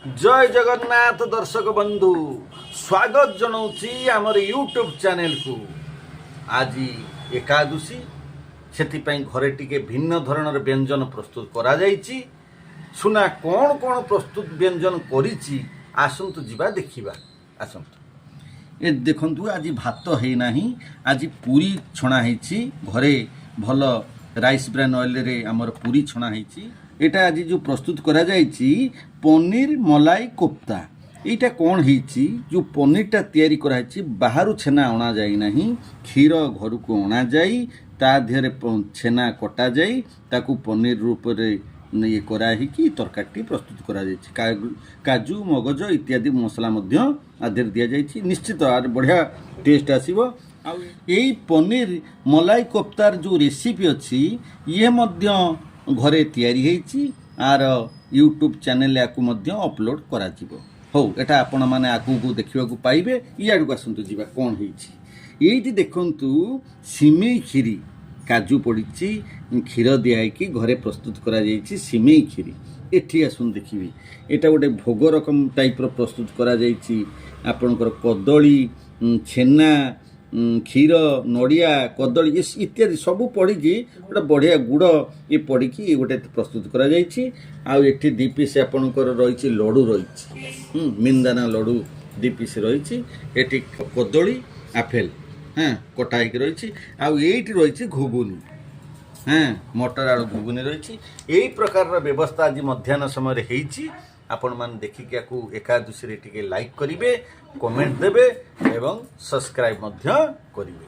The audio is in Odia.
ଜୟ ଜଗନ୍ନାଥ ଦର୍ଶକ ବନ୍ଧୁ, ସ୍ୱାଗତ ଜଣାଉଛି ଆମର ୟୁଟ୍ୟୁବ୍ ଚ୍ୟାନେଲକୁ। ଆଜି ଏକାଦଶୀ, ସେଥିପାଇଁ ଘରେ ଟିକେ ଭିନ୍ନ ଧରଣର ବ୍ୟଞ୍ଜନ ପ୍ରସ୍ତୁତ କରାଯାଇଛି। ସୁନା କ'ଣ କ'ଣ ପ୍ରସ୍ତୁତ ବ୍ୟଞ୍ଜନ କରିଛି, ଆସନ୍ତୁ ଯିବା ଦେଖିବା। ଆସନ୍ତୁ। ଏ ଦେଖନ୍ତୁ, ଆଜି ଭାତ ହେଇନାହିଁ, ଆଜି ପୁରୀ ଛଣା ହେଇଛି। ଘରେ ଭଲ ରାଇସ୍ ବ୍ରାନ୍ ଅଏଲ୍ରେ ଆମର ପୁରୀ ଛଣା ହେଇଛି। ଏଇଟା ଆଜି ଯେଉଁ ପ୍ରସ୍ତୁତ କରାଯାଇଛି ପନିର ମଲାଇ କୋପ୍ତା। ଏଇଟା କ'ଣ ହେଇଛି, ଯେଉଁ ପନିରଟା ତିଆରି କରାହେଇଛି, ବାହାରୁ ଛେନା ଅଣାଯାଇ ନାହିଁ। କ୍ଷୀର ଘରକୁ ଅଣାଯାଇ ତା ଦେହରେ ଛେନା କଟାଯାଇ ତାକୁ ପନିର ରୂପରେ ଇଏ କରାହେଇକି ତରକାରୀଟି ପ୍ରସ୍ତୁତ କରାଯାଇଛି। କାଜୁ, ମଗଜ ଇତ୍ୟାଦି ମସଲା ମଧ୍ୟ ଆ ଦେହରେ ଦିଆଯାଇଛି। ନିଶ୍ଚିତ ଆର ବଢ଼ିଆ ଟେଷ୍ଟ ଆସିବ। ଆଉ ଏଇ ପନିର ମଲାଇ କୋପ୍ତାର ଯେଉଁ ରେସିପି ଅଛି, ଇଏ ମଧ୍ୟ ଘରେ ତିଆରି ହେଇଛି। ଆର ୟୁଟ୍ୟୁବ୍ ଚ୍ୟାନେଲ୍ ୟାକୁ ମଧ୍ୟ ଅପଲୋଡ଼ କରାଯିବ। ହଉ, ଏଟା ଆପଣମାନେ ଆଗକୁ ଦେଖିବାକୁ ପାଇବେ। ଇଆଡ଼କୁ ଆସନ୍ତୁ, ଯିବା କ'ଣ ହେଇଛି। ଏଇଠି ଦେଖନ୍ତୁ, ସିମେଇ କ୍ଷୀରି, କାଜୁ ପଡ଼ିଛି, କ୍ଷୀର ଦିଆହେଇକି ଘରେ ପ୍ରସ୍ତୁତ କରାଯାଇଛି ସିମେଇ କ୍ଷୀରି। ଏଠି ଆସନ୍ତୁ ଦେଖିବି, ଏଇଟା ଗୋଟେ ଭୋଗ ରକମ ଟାଇପ୍ର ପ୍ରସ୍ତୁତ କରାଯାଇଛି। ଆପଣଙ୍କର କଦଳୀ, ଛେନା, କ୍ଷୀର, ନଡ଼ିଆ, କଦଳୀ ଇତ୍ୟାଦି ସବୁ ପଡ଼ିକି ଗୋଟେ ବଢ଼ିଆ ଗୁଡ଼ ଇଏ ପଡ଼ିକି ଇଏ ଗୋଟେ ପ୍ରସ୍ତୁତ କରାଯାଇଛି। ଆଉ ଏଠି 2 ପିସ୍ ଆପଣଙ୍କର ରହିଛି, ଲଡ଼ୁ ରହିଛି, ମିନ୍ଦାନା ଲଡ଼ୁ 2 ପିସ୍ ରହିଛି। ଏଠି କଦଳୀ, ଆପେଲ କଟା ହେଇକି ରହିଛି। ଆଉ ଏଇଠି ରହିଛି ଘୁଗୁନି, ମଟର ଆଳୁ ଘୁଗୁନି ରହିଛି। ଏଇ ପ୍ରକାରର ବ୍ୟବସ୍ଥା ଆଜି ମଧ୍ୟାହ୍ନ ସମୟରେ ହେଇଛି। ଆପଣମାନେ ଦେଖିକି ୟାକୁ ଏକାଦଶୀରେ ଟିକେ ଲାଇକ୍ କରିବେ, କମେଣ୍ଟ ଦେବେ ଏବଂ ସବସ୍କ୍ରାଇବ୍ ମଧ୍ୟ କରିବେ।